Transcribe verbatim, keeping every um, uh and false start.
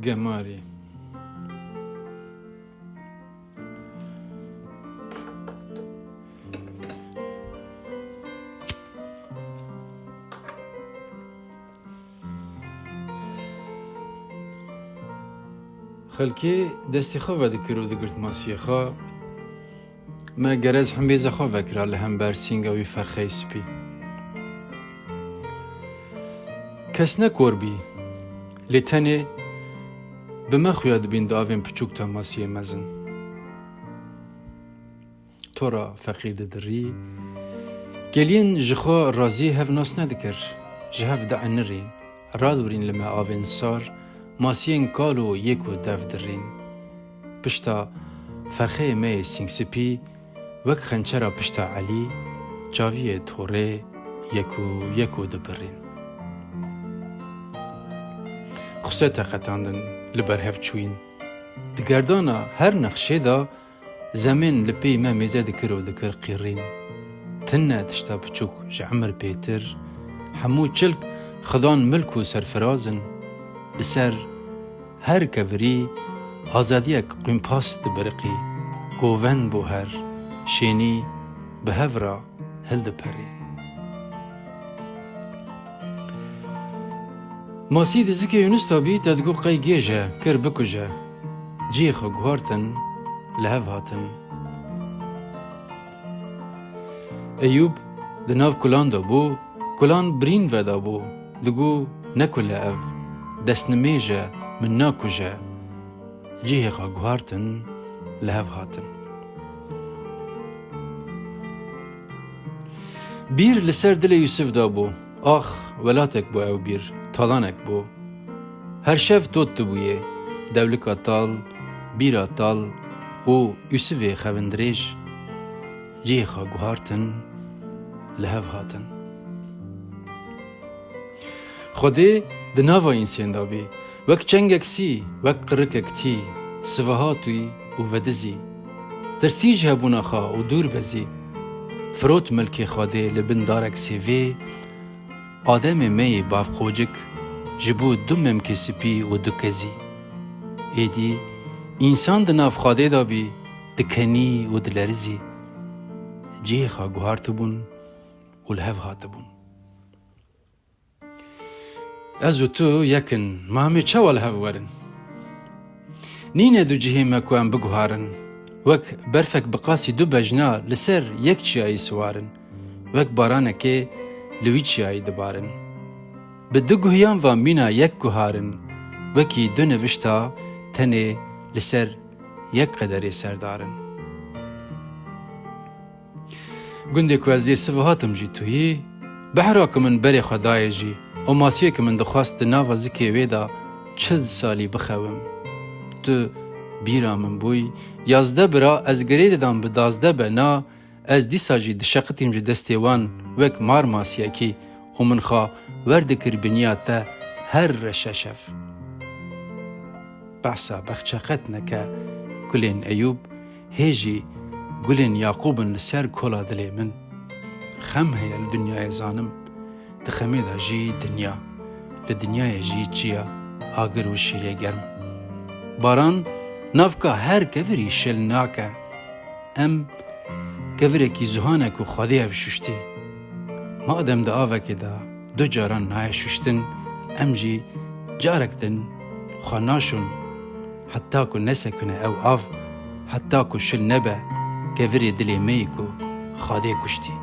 Gemarî. Xelkê destê xwe vedikir û digirt masiyê xwe. Me gerez hembêza xwe vekira li hember sînga wî ferxeyê spî. Kes ne kor bî, lê tenê bi me xuya dibîn di avên piçûk de masiyê mezin. Tora feqîr didirî. Geliyên ji xwe razî hev nas nedikir, ji hev dienirîn, radûrîn li me avên sar, masiyên kal û yek û dev dirîn. Pişta ferxeyê me yê sîngspî, wek xençera pişta Elî, çaviyê torê yek û yek û dibirîn. Xuse teqetandin li ber hev çûyîn. Di gerdana her nexşê de zemên li pêy me mêze dikir û dikir qîrîn. Tine tişta piçûk ji emir pêtir, hemû çilk xidan milk û serfiraz in. Li ser her kevirî azadiyek qûmpas dibiriqî, govend bû her, şênî bi hev re hildiperî. Masî di zikê Yunus de bî, te digot qey gêj e, kir bikuje. Cihê xwe guhartin, li hev hatin. Eyûb di nav kulan de bû, kulan birîn vedabû, digot, nekule ev, destnimêj e, min nakuje. Cihê xwe guhartin, li hev hatin. Bîr li ser dilê Yûsif de bû. Ax, welatek bû ew bîr, talanek bû. Her şev tot dibûyê, dewlika tal, bîra tal û Yûsifê xevindirêj. Cihê xwe guhartin, li hev hatin. Xwedê di nava însên de bî, wek çengek sî, wek qirikek tî, sivihatî û vedizî. Tirsî ji hebûna xwe û dûr bezî. Firot milkê Xwedê li bin darek sêvê, Ademê me yê bavqocik, ji bo du memkê spî û du kezî. Êdî, însan di nav Xwedê de bî, dikenî û dilerizî. Cihê xwe guhartibûn û li hev hatibûn. Ez û tu yek in, ma em ê çawa li hev werin? Nîne du cihê me ku em biguharin. Wek berfek bi qasî du bejna li ser yek çiyayî siwar in. Wek baranekê li wî çiyayî dibarin. Bi du guhiyan va mîna yek guharin. Wekî du nivişta tenê li ser yek qederê serdar in. Gundê ku ez dê siva hatim jî tu yî, behra ku min berê xwe dayê jî, û masiyê ku min dixwest di nava zikê wê de çil salî bixewim. Tu bîra min bûyî, yazdeh bira ez girê didan bi dazdeh bena, ez dîsa jî dişeqitîm ji destê wan wek mar masiyekî û min xwe werdikir biniya te her reşe şev. Behsa bexçe qet neke gulên Eyûb, hê jî gulên Yaqûb in li ser kola dilê min. Xem heye li dinyayê zanim, di xemê de jî dinya, li dinyayê jî çiya, agir û şîrê germ. Baran navka her kevirî şil nake. Em kevirekî zuhan e ku Xwedê ev şuştî. Madem di avekê de du caran nayê şuştin, em jî carek din xwe naşon, heta ku nesekine ew av, heta ku şil nebe kevirê dilê me yî ku Xwedê kuştî.